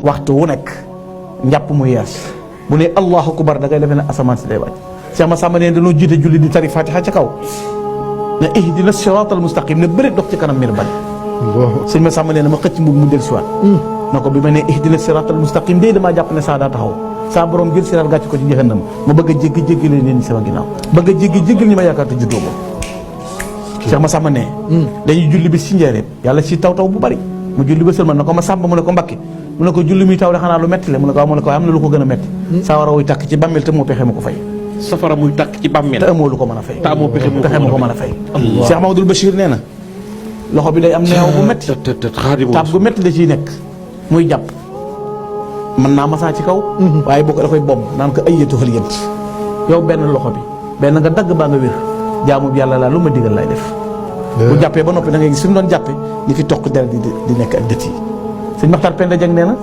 waxtu wu nekk njàpp mu yees bu ne allahu akbar da ngay defee ne asamaan si day wàcc. Cheikh Massamba ne dañoo jiite julli di tari fatiha ca kaw ne ihdina siratal mustaqim ne bëri dox ci kanam mir ban sëñ Massamba nee na ma xëcc mbub mu del siwaat na ko bi ma ne ihdina siratal mustaqim day damaa jàpp ne saa daa taxaw saa borom jël siraat gàcc ko ci jahannam ma bëgg a jéggi leen ni sama ginnaaw bëgg a jéggi ñi ma yaakaar te juddoo moom Cheikh Massamba ne dañuy julli bi si njeereem yàlla si taw bu bari mu julli ba sëlmal na ko Massamba mu ne ko Mbàkke mu ne ko julli muy taw de xanaa lu metti le mu ne ko mu ne ko am na lu ko gën a metti saa war a wuy tàkk ci bàmmeel te moo pexe ma ko fay safara muy tàkk ci bàmmeel te amoo lu ko mën a fay te amoo pexe ma ko mën a fay Cheikh Mamadou Bachir nee na loxo bi day am neew bu metti taab gu metti da ciy nekk muy jàpp mën naa masaa ci kaw waaye boo ko da koy bomb naan ko ay yétuxal yënt yow benn loxo bi benn nga dagg baa nga wér jaamu bi yàlla laa lu ma digal lay def bu jàppee ba noppi da ngay gis fi mu doon jàppe li fi toq deret di nekk ak dët yi sëñ Maxtaar Penda Jang nee na